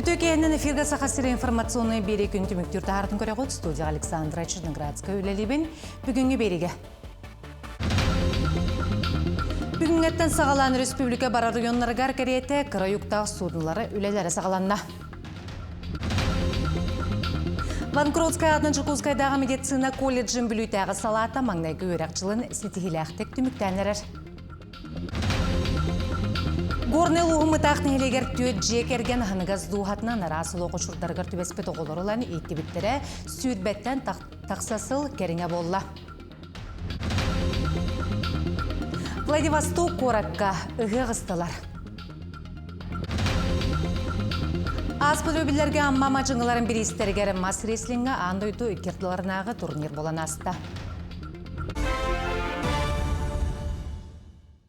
Үтүө киэһэнэн эфиргэ Саха сирэ информационнай биэрии күн түмүктүүр таһаартын көрөҕүт. Студия Александра Черноградская үлэлиибин. Бүгүҥҥү биэриигэ. Бүгүҥҥэттэн саҕалаан республика бар оройуоннарыгар кэриэтэ кыра уйуктаах суднолары үлэлэрэ саҕаланна. Банкротскай аатынан Дьокуускайдааҕы медицина колледжын Бүлүүтээҕи салаата маҥнайгы үөрэх дьылын ситиһиилээхтик түмүктээн эрэр. Горнай улууһун Мытаах нэһилиэгэр түөрт дьиэ кэргэн аһыныгас дууһатынан араас олох очурдарыгар түбэспит оҕолору ылан ииттибиттэрэ сүүрбэттэн тахса сыл кэриҥэ буолла. Владивосток куоракка ыһыах ыстылар. Ааспыт өрөбүллэргэ Амма мадьыҥыларын бириистэригэр мас рестлиҥҥэ аан дойду икки ардыларынааҕы турнир буолан ааста.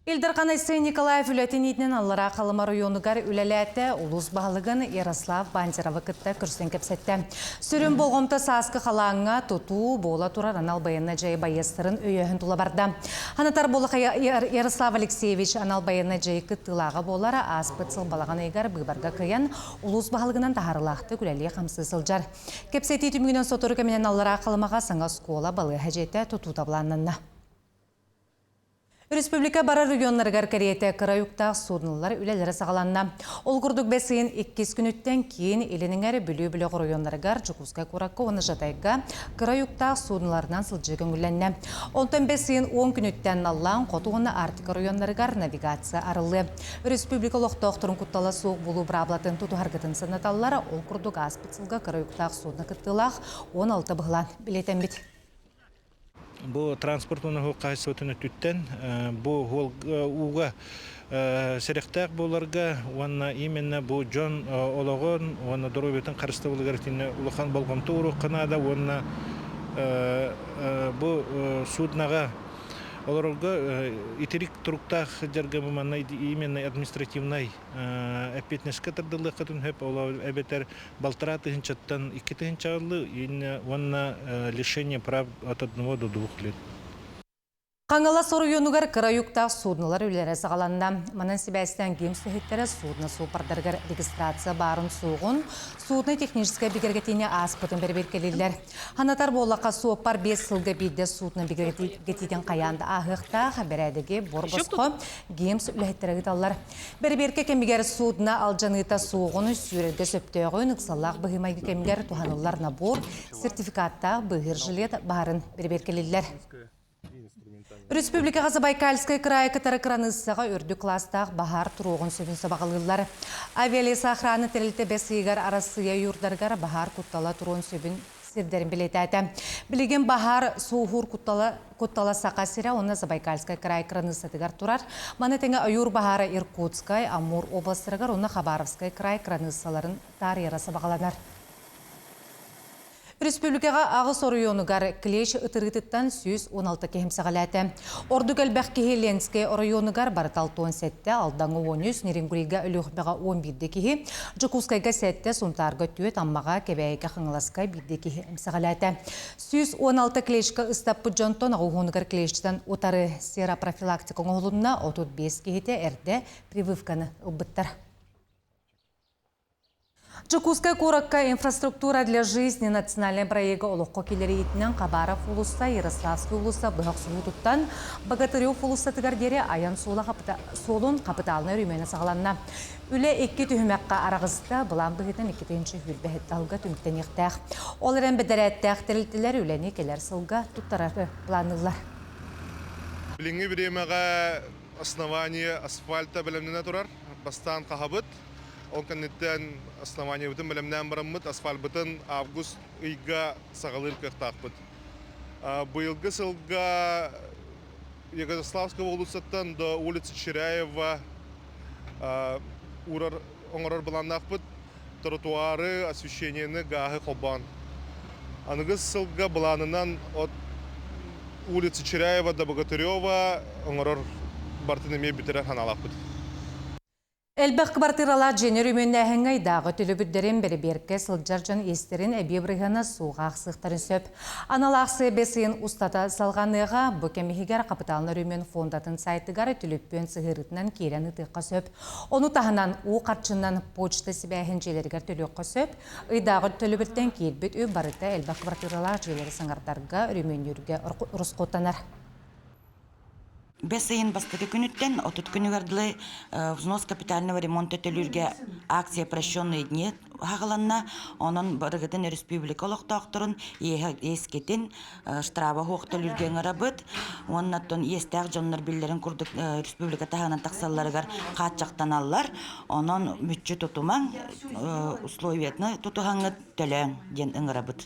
Ил Дархан Айсен Николаев үлэтин иитинэн Аллараа Халыма оройуонугар үлэлээтэ, улуус баһылыгын Ярослав Бандеровы кытта көрсөн кэпсэттэ. Сүрүн болҕомто сааскы халааҥҥа тутуу буола турар анал байыаннай дьайыы байыастарын өйөөһүн тула барда. Анатар Болоха Ярослав Алексеевич анал байыаннай дьайыы кыттыылааҕа буолар, ааспыт сыл балаҕан ыйыгар быыбарга кыайан улуус баһылыгынан таһаарыылаахтык үлэлии-хамсыы сылдьар. Кэпсэтии түмүгүнэн сотору кэминэн Аллараа Халымаҕа саҥа оскуола балыыһа дьиэтэ тутуута былааннанна. Республика барар регионнарыгар кэриэтэ кыра уйуктаах суднолар үлэлэрэ саҕаланна. Ол курдук бэс ыйын иккис күнүттэн киин Илин эҥэр Бүлүү бөлөх оройуоннарыгар Дьокуускай куоракка уонна Жатайга кыра уйуктаах судноларынан сылдьыы көҥүллэннэ. Онтон бэс ыйын 10 күнүттэн Наллаан хоту уонна Арктика оройуоннарыгар навигация арыллыа. Республика олохтоохторун куттала суох буолуу быраабылатын тутуһаргытын санаталлар. Ол курдук ааспыт сылга кыра уйуктаах судно кыттыылаах 16 быһылаан бэлиэтэммит. Бу транспорт уонна суол хаһаайыстыбатын өттүттэн бу ууга сэрэхтээх буоларга уонна именно бу дьон олоҕун уонна доруобуйатын харыстабылыгар итиннэ улахан болҕомто ууруохха наада уонна бу судноҕа олорорго итирик туруктаах сылдьарга бу манна именно административнай эппиэтинэскэ тардыллыаххытын сөп ол эбэтэр балтараа тыһыынчаттан икки тыһыынчаҕа уонна лишение прав от одного до двух лет. Хаҥалас оройуонугар кыра уйуктаах суднолар үлэлэрэ саҕаланна. Манан сибээстээн ГИМС үлэһиттэрэ судно суоппардарыгар регистрация баарын-суоҕун, судно техническэй бигэргэтиини ааспытын бэрэбиэркэлииллэр. Санатар буоллахха, суоппар биэс сылга биирдэ судно бигэргэтиитин хайаан да ааһыахтаах, бэрээдэги бор-босхо ГИМС үлэһиттэрэ ыыталлар. Бэрэбиэркэ кэмигэр судно алдьаныыта суоҕун, сүүрэргэ сөптөөҕүн, ыксаллаах быһыы-майгы кэмигэр туһаныллар набор, сертификаттаах быыһыыр жилет баарын бэрэбиэркэлииллэр. Республикаҕа Забайкальскай кыраайы кытары кыраныыссаҕа үрдүк кылаастаах баһаар туруоҕун сөбүн сабаҕалыыллар. Авиалесоохрана тэрилтэ бэс ыйыгар Арассыыйа ойуурдарыгар баһаар куттала туруон сөбүн сирдэрин бэлиэтээтэ. Билигин баһаар суоһуур куттала, куттала Саха сирэ уонна Забайкальскай кыраай кыраныыссатыгар турар. Маны тэҥэ ойуур баһаара Иркутскай, Амур областарыгар уонна Хабаровскай кыраай кыраныыссаларын таарыйара сабаҕаланар. Республикаҕа аҕыс оройуонугар клещ ытырыытыттан 116 киһи эмсэҕэлээтэ. Ордук элбэх киһи Ленскэй оройуонугар барыта 67, Алдаҥҥа 13, Нерюнгрига Өлүөхүмэҕэ 11 киһи, Дьокуускайга 7, Сунтаарга 4, Аммаҕа, Кэбээйигэ, Хаҥаласка биирдэ киһи эмсэҕэлээтэ. 116 клещка ыстаппыт дьонтон аҕыс уонугар клещтан утары серопрофилактика оҥоһулунна, 35 киһитэ эрдэ прививканы ылбыттар. Дьокуускай куоракка «Инфраструктура для жизни» национальнай проега олоххо киллэриитинэн Хабаров уулусса, Ярославскай уулусса быһа охсуһуутуттан Богатырев уулуссатыгар диэри айан суола суолун хапытаалынай өрөмүөнэ саҕаланна. Үлэ икки түһүмэххэ араҕыста, былаан быһыытынан 2027 сылга түмүктэниэхтээх. Ол эрэн бэдэрээттээх тэрилтэлэр үлэни кэлэр сылга туттарары планныыллар. Билиҥҥи бириэмэҕэ основание асфальта бэлэмнэнэ турар. Бастаан хаһабыт, Ол кэнниттэн основаниебытын бэлэмнээн бараммыт, асфальбытын август ыйга саҕалыыр кыахтаахпыт. Быйылгы сылга Ягодославского уулуссаттан до улицы Чиряева уурар оҥорор былааннаахпыт. Тротуары, освещениены, гааһы холбоон. Аныгыс сылга былаанынан от улицы Чиряева до Богатырева оҥорор бартын эмиэ бүтэрэр санаалаахпыт. Элбэх кыбартыыралаах дьиэни өрөмүөннээһиҥҥэ ыйдааҕы төлөбүрдэрин бэрэбиэркэ сылдьар дьон иэстэрин эбии бырыһыана суох аахсыахтарын сөп. Анал аахсыйа бэс ыйын устата салҕаныаҕа. Бу кэм иһигэр хапытаалынай өрөмүөн фондатын сайтыгар түлүппүөн сыһыарыытынан киирэн ыытыахха сөп. Ону таһынан уу харчынан почта сибээһин дьиэлэригэр төлүөххэ сөп. Ыйдааҕы төлөбүртэн киирбит үп барыта элбэх кыбартыыралаах дьиэлэри саҥардарга, өрөмүөннүүргэ ороскуоттанар. Бэс ыйын бастакы күнүттэн 30 күнүгэр дылы взнос капитального ремонта төлүүргэ акция «Прощенные дни» хаҕыланна. Онон барыгытын республика олохтоохторун иэскитин штраба суох төлүүргэ ыҥырабыт. Уонна оттон иэстээх дьоннор биллэрин курдук республика таһынан тахсалларыгар хааччахтаналлар. Онон мүччү тутумаҥ, условиятны тутуһаҥҥыт төлөөҥ диэн ыҥырабыт.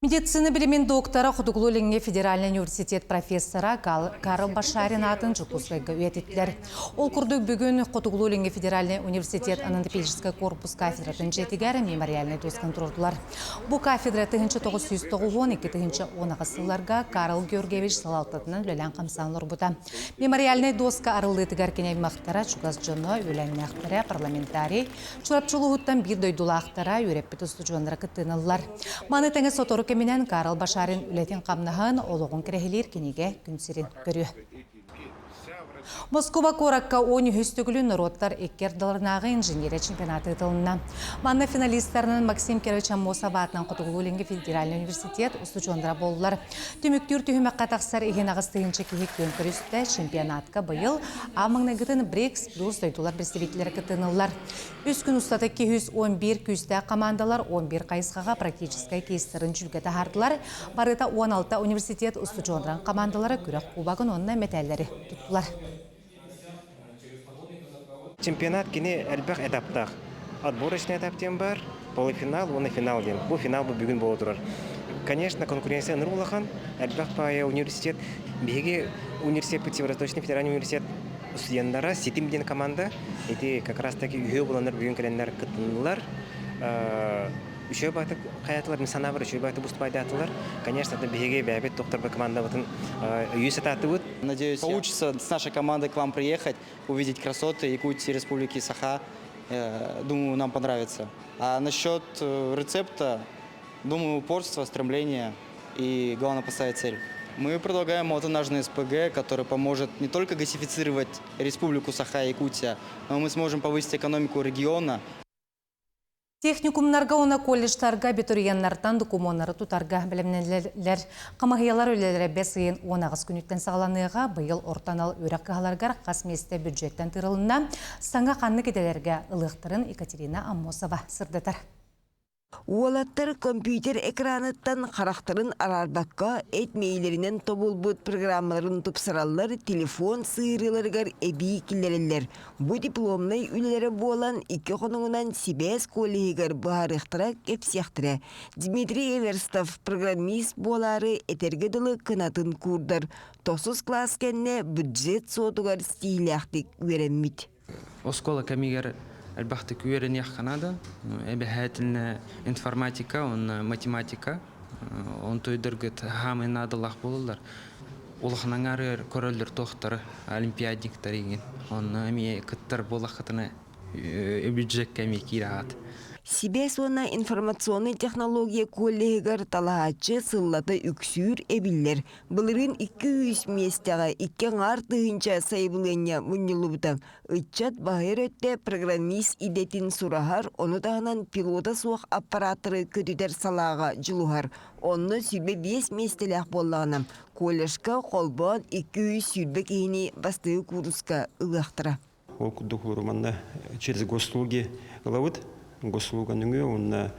Медицина билимин доктора, Хотугулуу-Илиҥҥи федеральнай университет профессора Карл Башарин аатын Дьокуускайга үйэтиттилэр. Ол курдук бүгүн Хотугулуу-Илиҥҥи федеральнай университет анатомическай корпус кафедратын дьиэтигэр мемориальнай дуосканы туруордулар. Бу кафедра 1992-2018 сылларга Карл Георгиевич салалтатынан үлэлээн-хамсаан олорбута. Мемориальнай дуоска арыллыытыгар кини аймахтара, чугас дьоно, үөлээннээхтэрэ, парламентарий, Чурапчы улууһуттан биир дойдулаахтара, үөрэппит устудьуоннара кыттыыналлар. Маны тэҥэ сотору кэминэн Карл Башарин үлэтин-хамнаһын, олоҕун кэрэһилиир кинигэ күн сирин көрүө. Москуба куоракка 13 төгүлүн норуоттар икки ардыларынааҕы инженерия чемпионата ыытылынна. Манна финалистарынан Максим Кирович Аммосов аатынан Хотугулуу-Илиҥҥи федеральнай университет устудьуоннара буоллулар. Түмүктүүр түһүмэххэ тахсар иһин 8 тыһыынча киһи күөн көрүстэ. Чемпионатка быйыл аан маҥнайгытын БРИКС плюс дойдулар представителлэрэ кыттыналлар. Үс күн устата 211 күүстээх командалар 11 хайысхаҕа практическай кейстарын дьүүлгэ таһаардылар. Барыта 16 университет устудьуоннарын командалара күрэх кубогын уонна мэтээллэри туттулар. Чемпионат кини элбэх этаптаах. Отборочный этап диэн бар, полуфинал уонна финал диэн. Бу финал бу бүгүн буола турар. Конечно, конкуренция ыныр улахан, элбэх паайа университет. Биһиги университет Северо-Восточный федеральный университет студенттара Ситим диэн команда. Ити как раз таки үһүө буланнар бүгүн кэлэннэр кыттыннылар. Үчүгэй баҕатык хайаатылар, мин санаабар үчүгэй баҕатык выступайдаатылар. Конечно, биһиги бэйэбит докторбы командабытын өйүү сатаатыбыт. Надеюсь, получится с нашей командой к вам приехать, увидеть красоты Якутии, Республики Саха. Думаю, нам понравится. А насчет рецепта, думаю, упорство, стремление и, главное, поставить цель. Мы предлагаем малотоннажный СПГ, который поможет не только газифицировать Республику Саха-Якутия, но мы сможем повысить экономику региона. Техникумнарга уонна колледжтарга абитуриеннартан докумуоннары тутарга бэлэмнэнэллэр. Хамаһыйалар үлэлэрэ бэс ыйын 18 күнүттэн саҕаланыаҕа. Быйыл орто анал үөрэх кыһаларыгар хас миэстэ бюджеттэн тыырылынна. Саҥа ханнык идэлэргэ ылыахтарын Екатерина Аммосова сырдатар. Уолаттар компьютер экраныттан харахтарын араарбакка эт мэйиилэринэн тобулбут программаларын тупсараллар, телефон сыһыарыыларыгар эбии киллэрэллэр. Бу дипломнай үлэлэрэ буолан, икки хонугунан сибээс коллеһыгар быһаарыахтара, кэпсиэхтэрэ. Дмитрий Эверстов программист буолаары этэргэ дылы кынатын куурдар. Тохсус кылаас кэннэ бюджет суотугар стиилээхтик үөрэммит. Оскуола кэмигэр элбэхтик үөрэниэххэ наада. Эбэһээтинэ информатика уонна математика онтуйдаргыт хаамай наадалаах буолаллар. Улахан аҥаарыгар көрөллөр туохтары олимпиадниктар игин. Онно эмиэ кыттар буолаххытына бюджекка эмиэ киирэ Сибээс уонна информационнай технология коллеһыгар талаһааччы сыллата үксүүр эбиллэр. Былырыын 200 миэстэҕэ икки аҥаар тыһыынча сайабылыанньа мунньуллубута. Ыччат баһыйар өттө программист идэтин сураһар, ону таһынан пилота суох аппарааттары көтүтэр салааҕа дьулуһар. Онно 25 миэстэлээх буоллаҕына, колледжка холбоон 220 киһини бастакы кууруска ылыахтара. Ол курдук манна через госуслуги ылабыт. Госуслуга нөҥүө уонна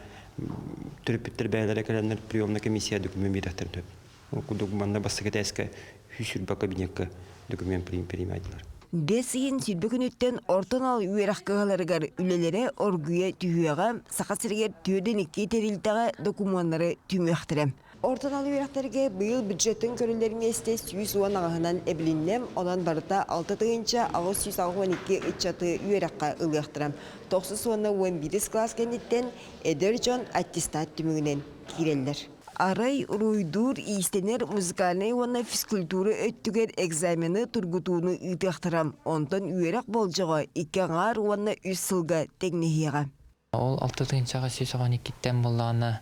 төрөппүттэр бэйэлэрэ кэлэннэр приемная комиссия документ биэрэхтэрин сөп. Ол курдук манна бастакы этээскэ 120 кабинекка документ принимайдылар. Бэс ыйын сүүрбэ күнүттэн орто анал үөрэх кыһаларыгар үлэлэрэ оргуйа түһүөҕэ, Саха сиригэр 42 тэрилтэҕэ докумуоннары түмүөхтэрэ. Орто анал үөрэхтэргэ быйыл бюджеттан көрүллэр миэстэ 110 аҕыһынан эбилиннэ, онон барыта 6882 ыччаты үөрэххэ ылыахтара. Тохсус уонна 11 кылаас кэнниттэн эдэр дьон аттестат түмүгүнэн киирэллэр. Арай уруйдуур, иистэнэр музыкальнай уонна физкультура өттүгэр экзамены тургутууну ыытыахтара. Онтон үөрэх болдьоҕо икки аҥаар уонна үс сылга тэҥнэһиэҕэ. Ол алта тыһыынчаҕа 112-ттэн буоллаҕына,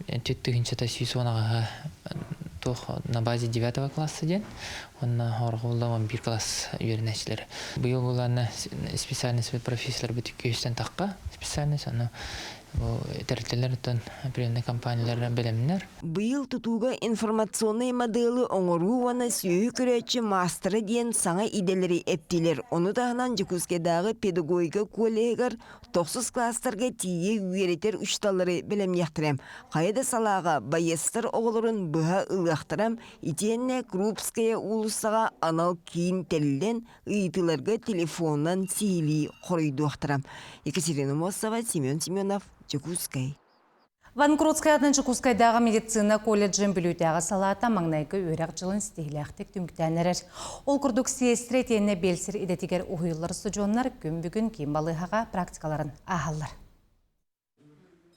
түөрт тыһыынчата 110 аҕыһа туох на базе девятого класса диэн, уонна хорҕо 11 класс үөрэнээччилэрэ. Быйыл буоллаҕына специальность профессияларбыт үстэн тахха специальность, ону бу тэрилтэлэр оттон определенный компаниялар бэлэмнэр. Быйыл тутууга информационнай моделы оҥоруу уонна сүөһү көрөөччү маастара диэн саҥа идэлэри эптилэр. Ону таһынан Дьокуускайдааҕы педагогика коллеһыгар тохсус класстарга тиийэ үөрэтэр учууталлары бэлэмниэхтэрэ. Хайа да салааҕа байыастар оҕолорун быһа ылыахтара. Итиэннэ Крупская уулуссаҕа анал киин тэриллэн, ыйытыыларга телефонунан сиһилии хоруйдуохтара. Екатерина Мосова, Семен Семенов, Дьокуускай. Ванкрутскай атын Дьокуускайдааҕы медицина колледжын Бүлүүтээҕи салаата маҥнайгы үөрэх дьылын ситиһилээхтик түмүктээн эрэр. Ол курдук сиэстэрэ итиэннэ биэлсэр идэтигэр уһуйуллар устудьуоннар күн бүгүн киин балыыһаҕа практикаларын ааһаллар.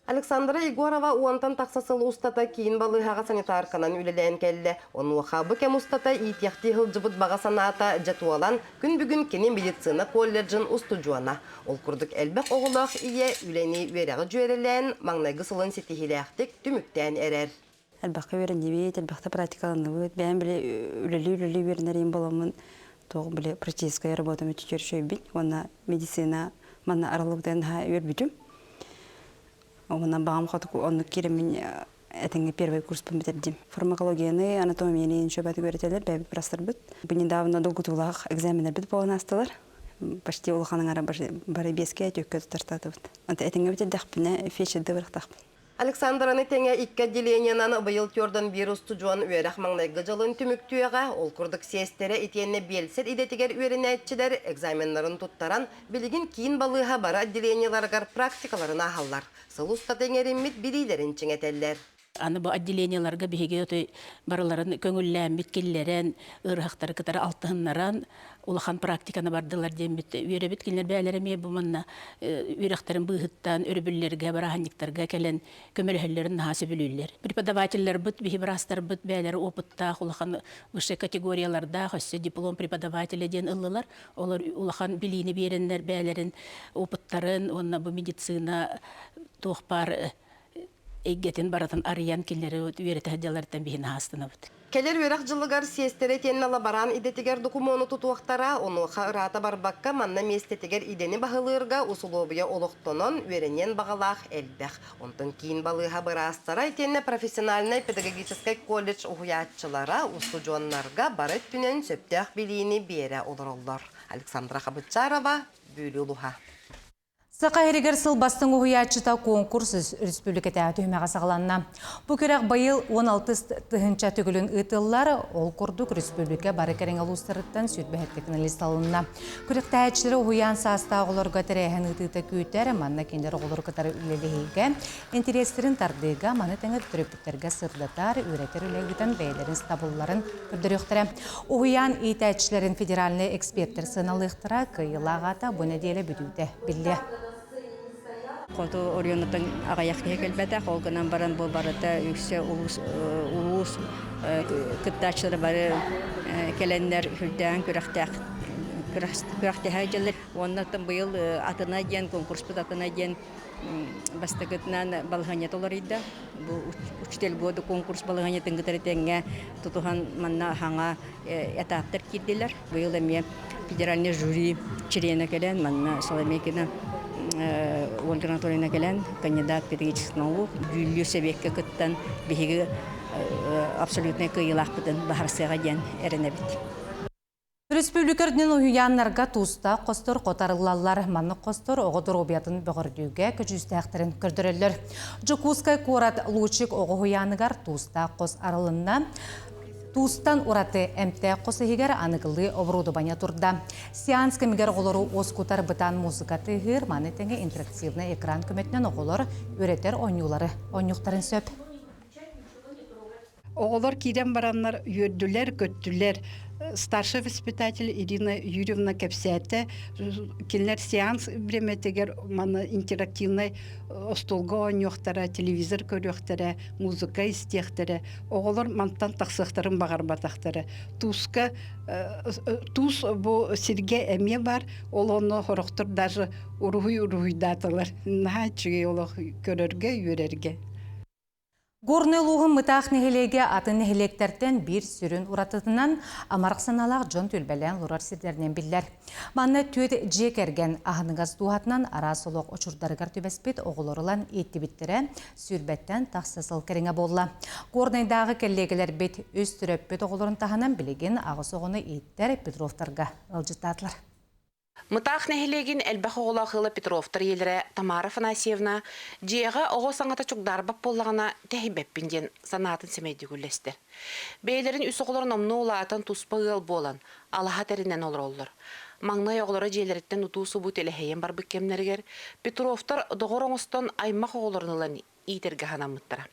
Александра Егорова уонтан тахса сыл устата киин балыыһаҕа санитарканан үлэлээн кэллэ. Онуоха бу кэм устата иитиэхтии сылдьыбыт баҕа санаата дьэ туолан, күн бүгүн кини медицина колледжын устудьуона. Ол курдук элбэх оҕолоох ийэ үлэни үөрэҕи дьүөрэлээн, маҥнайгы сылын ситиһиилээхтик түмүктээн эрэр. Элбэххэ үөрэннибит, элбэхтэ практикаланныбыт. Бэйэм били үлэлии-үлэлии үөрэнэрим буоламмын туох били практическая работам үчүгэй уонна медицина манна арыллыбытын наһаа үөрбүтүм. Онон баҕам хотугу оннук киирэммин этэҥҥэ первый курспун бүтэрдим. Фармакологияны, анатомияны ничего үөрэтэллэр, бэйэбит бырастарбыт. Бу недавно долгутуулаах экзаменнарбыт буолан аастылар. Почти улахан аҥара бары биэскэ түөккэ тутартаатыбыт. Онто этэҥҥэ бүтэрдэхпинэ фельдшердэ барыахтаахпын. Александраны тэҥэ икки отделениенан быйыл түөрдөн биир устудьуон үөрэх маҥнайгы дьылын түмүктүөҕэ. Ол курдук сиэстэрэ итиэннэ биэлсэр идэтигэр үөрэнээччилэр экзаменнарын туттаран, билигин киин балыыһа бары отделениеларыгар практикаларын ааһаллар. Сыл устата иҥэриммит билиилэрин чиҥэтэллэр. Аны бу отделениеларга биһиги отой барыларын көҥүллээммит киллэрэн, ыарыһахтары кытары алтыһыннаран улахан практиканы бардылар диэммит үөрэбит. Кинилэр бэйэлэрэ эмиэ бу манна үөрэхтэрин быыһыттан өрөбүллэргэ, бырааһынньыктарга кэлэн көмөлөһөллөрүн наһаа сөбүлүүллэр. Преподавателлэрбит, биһи быраастарбыт бэйэлэрэ опыттаах, улахан высшай категориялардаах, өссө диплом преподавателя диэн ыллылар. Олор улахан билиини биэрэннэр бэйэлэрин опыттарын уонна бу медицина туох баар эйгэтин барытын арыйан кинилэри үөрэтэ сылдьалларыттан биһини хаастынабыт. Кэлэр үөрэх дьылыгар сиэстэрэ итиэннэ лабараан идэтигэр докумуону тутуохтара, онуоха ыраата барбакка манна миэстэтигэр идэни баһылыырга усулуобуйа олохтонон, үөрэниэн баҕалаах элбэх. Онтон киин балыыһа быраастара итиэннэ профессиональнай педагогическай колледж уһуйааччылара устудьуоннарга бары өттүнэн сөптөөх билиини биэрэ олороллор. Александра Хабытчарова, Бүлүү улуһа. Саха иһигэр сыл бастыҥ уһуйааччыта конкурс республикатааҕы түһүмэҕэ саҕаланна. Бу күрэх быйыл 16 тыһыынча төгүлүн ыытыллар. Ол курдук республика бары кэриҥэ улуустарыттан сүүрбэһэттэ финалист алынна. Күрэхтэһээччилэри уһуйаан саастаах оҕолорго тэрээһин ыытыыта күүтэр. Манна кинилэр оҕолору кытары үлэлэһиигэ, интэриэстэрин тардыыга, маны тэҥэ төрөппүттэргэ сырдатар, үөрэтэр үлэ ыытан бэйэлэрин сатабылларын көрдөрүөхтэрэ. Уһуйаан иитээччилэрин федеральнай экспертэр сыаналыахтара, кыайыылаах аата бу нэдиэлэ бүтүүтэ биллиэ. Хоту оройуонуттан аҕыйах киһи кэлбэтэх, ол гынан баран бу барыта үксэ улуус, улуус кыттааччылара бары кэлэннэр сүрдээҕин күрэхтээх күрэхтэһэ дьыллар. Уонна быйыл атына диэн конкурспут атына диэн Бастакытынан балаһыанньата уларыйда. Бу учитель года конкурс балаһыанньатын кытары тэҥҥэ тутуһан манна хаҥа этаптар киирдилэр. Быйыл эмиэ федеральный жюри чилиэнэ кэлэн, манна Соломейкина Ольга Анатольевна кэлэн, кандидат педагогических наук, дьүүллүүр сэбиэккэ кыттан биһиги абсолютнай кыайыылаахпытын баһарсыаҕа диэн эрэнэбит. Өрөспүүбүлүкэ үрдүнэн уһуйааннарга туустаах хостор хотарыллаллар. Маннык хостор оҕо доруобуйатын бөҕөрдүүгэ көдьүүстээхтэрин көрдөрөллөр. Дьокуускай куорат Лучик оҕо уһуйааныгар туустаах хос арылынна. Туустан ураты эмтээх хос иһигэр аныгылыы оборудование турда. Сеанс кэмигэр оҕолору уоскутар бытаан музыка тыаһыыр, маны тэҥэ интерактивнай экран көмөтүнэн оҕолор үөрэтэр оонньуулары оонньуохтарын сөп. Оҕолор киирэн бараннар үөрдүлэр, көттүлэр. Старший воспитатель Ирина Юрьевна кэпсээтэ. Кинилэр сеанс бириэмэтигэр маны интерактивнай остуолга оонньуохтара, телевизор көрүөхтэрэ, музыка истиэхтэрэ. Оҕолор мантан тахсыахтарын баҕарбатахтара. Тууска туус бу сиргэ эмиэ бар, ол онно сорохтор даже уруһуй уруһуйдаатылар. Наһаа үчүгэй олох көрөргө, үөрэргэ. Горнай улууһун Мытаах нэһилиэгэ атын нэһилиэктэртэн биир сүрүн уратытынан амарах санаалаах дьон түөлбэлээн олорор сирдэринэн биллэр. Манна түөрт дьиэ кэргэн аһыныгас дууһатынан араас олох очурдарыгар түбэспит оҕолор ылан ииттибиттэрэ сүүрбэттэн тахса сыл кэриҥэ буолла. Горнайдааҕы кэллиэгэлэрбит үс төрөппүт оҕолорун таһынан билигин аҕыс оҕону ииттэр Петровтарга ыалдьыттаатылар. Мытаах нэһилиэгин элбэх оҕолоох ыала Петровтар ийэлэрэ Тамара Афанасьевна дьиэҕэ оҕо саҥата чугдаарбат буоллаҕына тэһийбэппин диэн санаатын сэмэйдик үллэстэр. Бэйэлэрин үс оҕолорун номнуо улаатан туспа ыал буолан, алаһа тэринэн олороллор. Маҥнай оҕолоро дьиэлэриттэн утуу-субуу тэлэһийэн барбыт кэмнэригэр Петровтар доҕор оҥостон аймах оҕолорун ылан иитэргэ санаммыттара.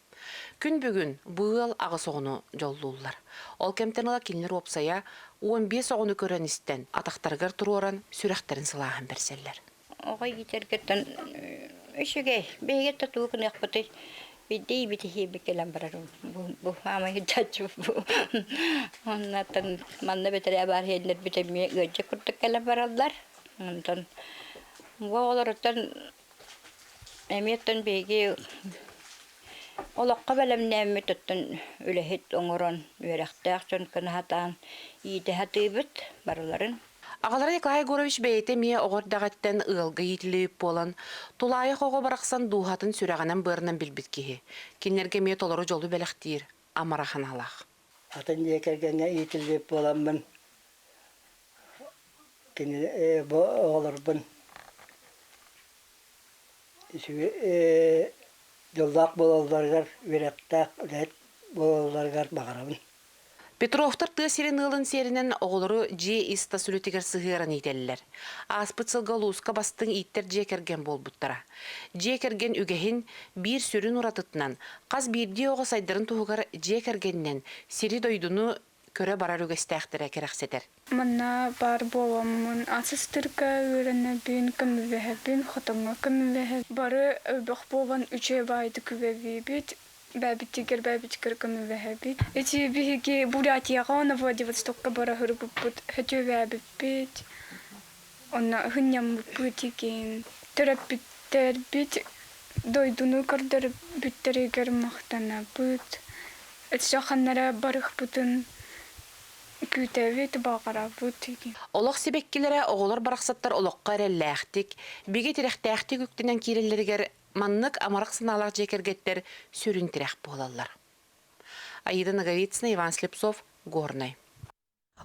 Күн бүгүн бу ыал аҕыс оҕону дьоллууллар. Ол кэмтэн ыла кинилэр уопсайа 15 оҕону көрөн-истэн, атахтарыгар туруоран, сүрэхтэрин сылааһын бэрсэллэр. Оҕо иитэргиттэн үчүгэй. Биһиги да тугу гыныахпытый? Биирдэ иибит кэлэн барар бу аамай дьаччы бу. Оннаттан манна бэтэрээ баар иһэллэрбит эмиэ ыалдьа курдук кэлэн бараллар. Онтон бу оҕолоруттан Эмиэ оттон биһиги олоххо бэлэмнээммит оттон үлэһит оҥорон, үөрэхтээх дьон гына сатаан иитэ сатыыбыт барыларын. Аҕалара Николай Егорович бэйэтэ эмиэ оҕо эрдэҕиттэн ыалга иитиллибит буолан, тулаайах оҕо барахсан дууһатын сүрэҕинэн-быарынан билбит киһи. Кинилэргэ эмиэ толору дьолу бэлэхтиир амарах аналаах. Атын дьиэ кэргэҥҥэ иитиллибит буоламмын, Кини бу оҕолорбун дьоллоох буолалларыгар, үөрэхтээх, үлэһит буолалларыгар баҕарабын. Петровтар тыа сирин ыалын сиэринэн оҕолору дьиэ ис-тас үлэтигэр сыһыаран иитэллэр. Ааспыт сылга улууска бастыҥ ииттэр дьиэ кэргэн буолбуттара. Дьиэ кэргэн үгэһин биир сүрүн уратытынан хас биирдии оҕо сайдарын туһугар дьиэ кэргэнинэн сири-дойдуну көрө барар үгэстээхтэрэ кэрэхсэтэр. Манна баар буоламмын асыстырга үөрэнэбин, көмүлэһэбин, хотоҥҥо көмүлэһэбин. Бары элбэх буолан үчүгэй баайдык үгэбиибит, бэйэбитигэр бэйэбитигэр көмүлэһэбит. Ити биһиги Бурятияҕа уонна Владивостокка бара сырыппыппыт, сөтүөлээбиппит, онно һынньаммыппыт игин. Төрөппүттэрбит дойдуну көрдөрбүттэригэр махтанабыт. Өссө ханна эрэ барыахпытын күүтэбит, баҕарабыт. Олох сибэккилэрэ оҕолор барахсаттар олоххо эрэллээхтик, бигэ тирэхтээхтик үктэнэн киирэллэригэр маннык амарах санаалаах дьиэ кэргэттэр сүрүн тирэх буолаллар. Аида Ноговицына, Иван Слепцов, Горнай.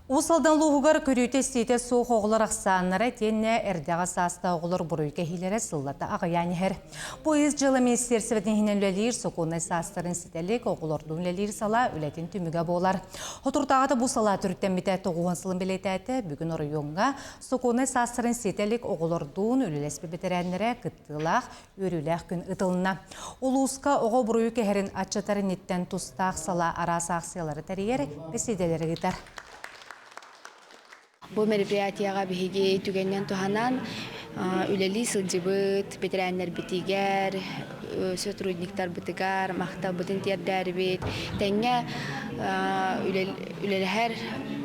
Уус Алдан улууһугар көрүүтэ-истиитэ суох оҕолор ахсааннара итиэннэ эрдэҕэс саастаах оҕолор буруй кэһиилэрэ сыллата аҕыйаан иһэр. Бу ис дьыала министиэристибэтин иһинэн үлэлиир сокуоннай саастарын ситэ илик оҕолордуун үлэлиир салаа үлэтин түмүгэ буолар. Соторутааҕыта бу салаа төрүттэммитэ тоҕуһун сылын бэлиэтээтэ. Бүгүн оройуоҥҥа сокуоннай саастарын ситэ илик оҕолордуун үлэлэспит бэтэрээннэрэ кыттыылаах үөрүүлээх күн ытылынна. Улууска оҕо буруйу кэһэрин аччатар инниттэн тустаах салаа араас аахсыйалары тэрийэр, бэсиэдэлэри ыытар. Бу мероприятияҕа биһиги түгэнинэн туһанан үлэлии сылдьыбыт бэтэрээннэрбитигэр, сотрудниктарбытыгар махталбытын тиэрдээрибит, тэҥҥэ үлэлэһэр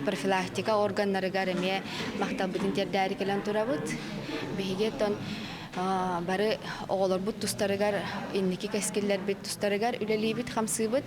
профилактика органнарыгар эмиэ махталбытын тиэрдээри кэлэн турабыт. Биһиги оттон Бары оҕолорбут тустарыгар, инники кэскиллэрбит тустарыгар үлэлиибит, хамсыыбыт.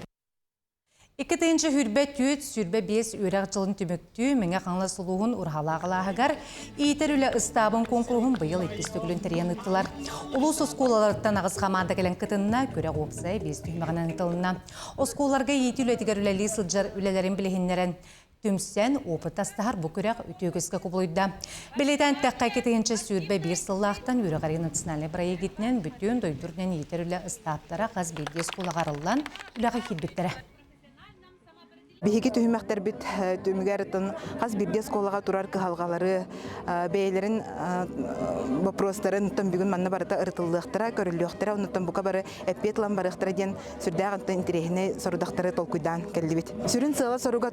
2 тыһыынча сүүрбэ 4 25 үөрэх дьылын түмүктүү Мэҥэ Хаҥалас улууһун Ураһалаах алааһыгар иитэр үлэ ыстаабын куонкуруһун быйыл иккис төгүлүн тэрийэн ыыттылар. Улуус оскуолаларыттан аҕыс хамаанда кэлэн кытынна, күрэх уопсай биэс түһүмэҕинэн ыытылынна. Оскуолаларга иитии үлэтигэр үлэлии сылдьар үлэлэрин билиһиннэрэн түмсэн, опыт астаһар бу күрэх үтүө үгэскэ кубулуйда. Бэлиэтээн эттэххэ, 2021 сыллаахтан үөрэҕирии национальнай бырайыагитинэн бүтүн дойду үрдүнэн иитэр үлэ ыстааптара хас биирдии оскуолаҕа арыллан үлэҕэ киирбиттэрэ. Биһиги түһүмэхтэрбит түмүгэр хас биирдии оскуолаҕа турар кыһалҕалары, бэйэлэрин боппуруостарын бүгүн манна барыта ырытыллыахтара, көрүллүөхтэрэ, оннуттан бука бары эппиэт ылан барыахтара диэн сүрдээх интэриэһинэй сорудахтары толкуйдаан кэллибит. Сүрүн сыала-соруга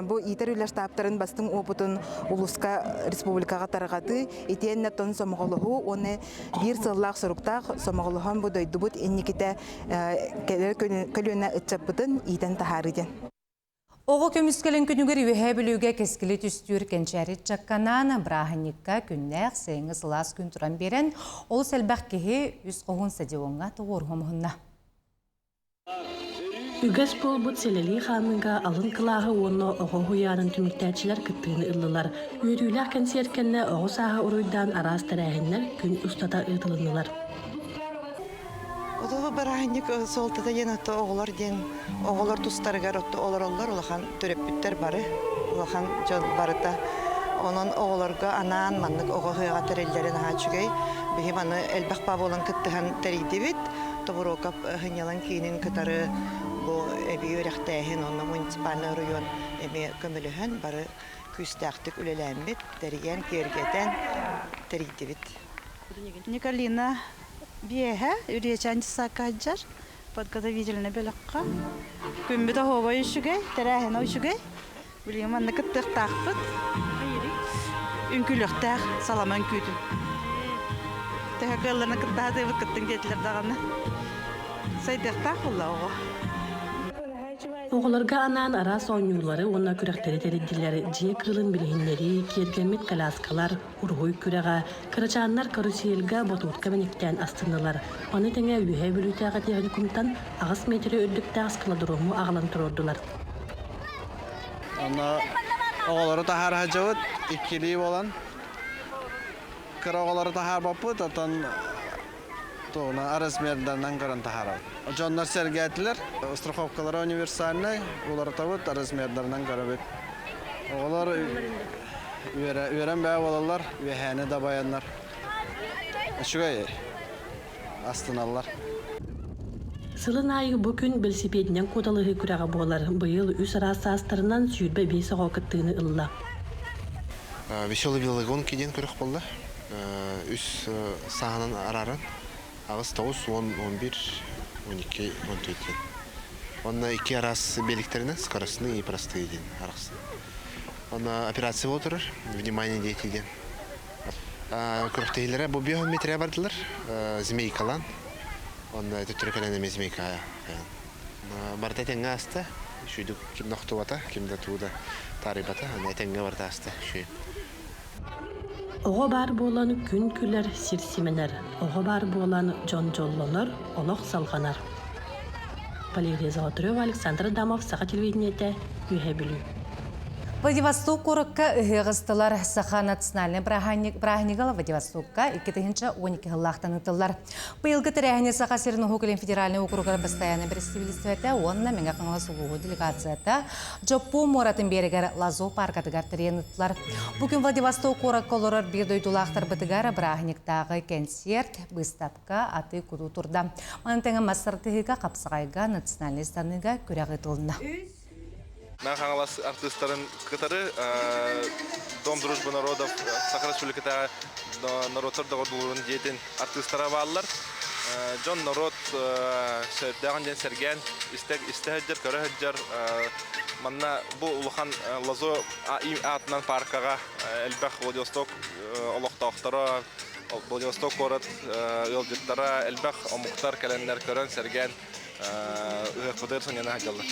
бу иитэр үлэ штабтарын бастыҥ уопутун улууска, республикаҕа тарҕатыы, итиэннэ тон сомоҕолоһуу уонна биир сыаллаах-соруктаах сомоҕолоһон бу дойдубут инникитэ кэлэр көлүөнэ ыччаппытын иитэн таһаарыы диэн. Оҕо көмүскэлин күнүгэр Үөһээ Бүлүүгэ кэскили түстүүр кэнчээри ыччакканаан бырааһынньыкка күннээх сайыҥҥы сылаас күн туран биэрэн, олус элбэх киһи үс хоһуун стадиоҥҥа тоҕуоруһа муһунна. Үгэс буолбут сэлэлии хаамыыга алын кылааһы уонна оҕо уһуйаанын түмүктээччилэр кыттыыны ыллылар. Үөрүүлээх кэнсиэр кэннэ оҕо сааһа уруйдаан араас тэрээһиннэр күн устата ыытылыннылар. Отоо бырааһынньык суолтата диэн ото оҕолор диэн оҕолор тустарыгар отто олороллор улахан төрөппүттэр бары улахан дьон барыта онон оҕолорго анаан маннык оҕо ыһыаҕа тэриллэрэ наһаа үчүгэй биһи маны элбэх баа буолан кыттыһан тэрийдибит Тобуруокап сынньалаҥ киинин кытары бу эбии үөрэхтээһин уонна муниципальнай оройуон эмиэ көмөлөһөн бары күүстээхтик үлэлээммит тэрийэн киэргэтэн тэрийдибит Николина биэһэ Үрүйэчээн дьыссаакка сылдьар подготовительнай бөлөххө. Күммүт оһуобай үчүгэй, тэрээһинэ үчүгэй. Билигин манна кыттыахтаахпыт. Үҥкүүлүөхтээх салама үҥкүүтүн. Төһө кыалларына кыттаһа сатыыбыт кыттыҥ диэтилэр даҕаны. Сайдыахтаах буолла оҕо. Оҕолорго анаан араас оонньуулары уонна күрэхтэри тэрийдилэр, дьиэ кыылын билиһиннэрии, киэргэммит коляскалар, уруһуй күрэҕэ, кырачааннар карусельга ботуутка мэниктээн астыннылар. Маны тэҥэ Үөһээ Бүлүүтээҕи техникумтан 8 миэтэрэ үрдүктээх скалодрому аҕалан туруордулар. Онно оҕолору таһаара сылдьабыт, иккилии буолан. Кыра оҕолору таһаарбаппыт, оттон тугунан размердарынан көрөн таһаарабыт. Дьоннор сэргээтилэр, страховкалара универсальнай, уларытабыт, размердарынан көрөбүт. Оҕолор үөрэн бээ буолаллар, үөһээни дабайаннар. Үчүгэй, астыналлар. Сылын аайы бу күн бэлисипиэдинэн куоталаһыы күрэҕэ буолар. Быйыл үс араас саастарынан 25 оҕо кыттыыны ылла. Веселые велогонки диэн күрэх буолла. Үс сааһынан арааран 8, 9, 10, 11, 12, 14 диэн. Онно икки араас биэликтэринэн скоростные и простые диэн арахсан. Онно операция буола турар, внимание дети диэн. Күрэхтэһиилэрэ бу 5 метрэ бардылар, змейкалаан. Онно төттөрү кэлэн эмиэ змейка Барыта этэҥҥэ ааста. Үчүгүйдүк ким да охтубата, ким да тугу да таарыйбата. Аны этэҥҥэ барыта ааста. Үчүгэй. Оҕо баар буолан күн күлэр, сир симэнэр. Оҕо баар буолан дьон дьоллонор, олох салҕанар. Валерия Золотарева, Александр Адамов, Саха телевидениетэ, Үөһээ Бүлүү. Владивосток куоракка ыһыах ыстылар Саха национальнай бырааһынньыга Владивостокка 2012 сыллаахтан ыытыллар. Быйылгы тэрээһини Саха сирин Уһук Илин федеральнай округар бастайааны бэрэстэбиитэлистибэтэ уонна Мэҥэ Хаҥалас улууһу делегацията Дьоппуон муоратын биэрэгэр Лазо пааркатыгар тэрийэн ыыттылар. Бу күн Владивосток куоракка олорор биир дойдулаахтарбытыгар бырааһынньыктааҕы кэнсиэрт, быыстапка, атыы-кутуу турда. Маны тэҥэ мас тардыһыыга, хапсаҕайга, национальнай ыстаныыга күрэх ыытылынна. Мэҥэ Хаҥалас артыыстарын кытары Дом дружбы народов Саха Республикатааҕы норуоттар доҕордууларын дьиэтин артыыстара бааллар. Дьон норуот сөрдөөҕүн диэн сэргээн истэ сылдьар, көрө сылдьар. Манна бу улахан Лазо аатынан паркаҕа элбэх Владивосток олохтоохторо, Владивосток куорат ыалдьыттара, элбэх омуктар кэлэннэр көрөн, сэргээн ыһыахпытыгар сынньана сылдьаллар.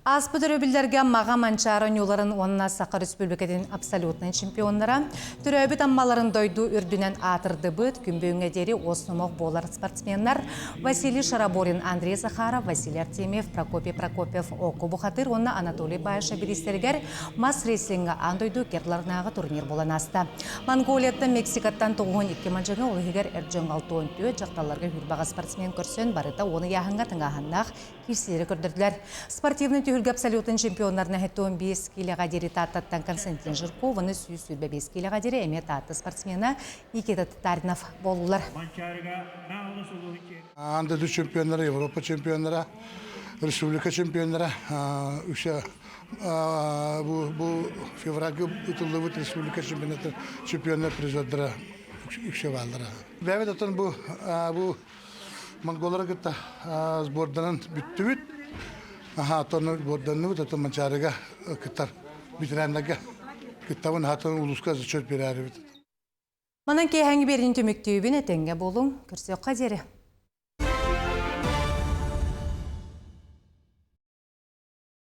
Ааспыт өрөбүллэргэ Маҕа Манчаары оонньууларын уонна Саха Республикатын абсолютнай чемпионнара төрөөбүт Аммаларын дойду үрдүнэн аатырдыбыт күн бүгүҥҥэ диэри уос номох буолар спортсменнар Василий Шараборин, Андрей Захаров, Василий Артемьев, Прокопий Прокопьев, Оку Бухатыр уонна Анатолий Баишев бириистэригэр мас-рестлиҥҥэ аан дойду керларнааҕы турнир буолан ааста. Монголияттан, Мексикаттан 92 мадьыҥы, ол иһигэр эр дьоҥ 64, дьахталларга хүрбэҕэ спортсмен көрсөн барыта уон ыйааһыҥҥа тыҥааһыннаах киирсиилэри көрдөрдүлэр. Спортивнай түһүлгэ абсолютын чемпионнарына 75 киилэҕэ диэри Тааттаттан Константин Жирков уонна 125 киилэҕэ диэри эмиэ Таатта спортсмена Никита Татаринов буоллулар. Аан дойду чемпионнара, Европа чемпионнара. республика чемпионнара үсэ бу бу февральга ытыллыбыт республика чемпионаты чемпионнар призердара үксэ бааллара. Бэбит отон бу бу монголлары кытта сборданан бүттүбүт. Аха, отон сборданныбыт, отон Манчаарыга кыттар ветераннарга кыттабын хатын улууска зачет берәрибит. Манан киэһэҥи биэрин түмүктүүбүн этэҥҥэ буолуҥ. Көрсүөххэ диэри.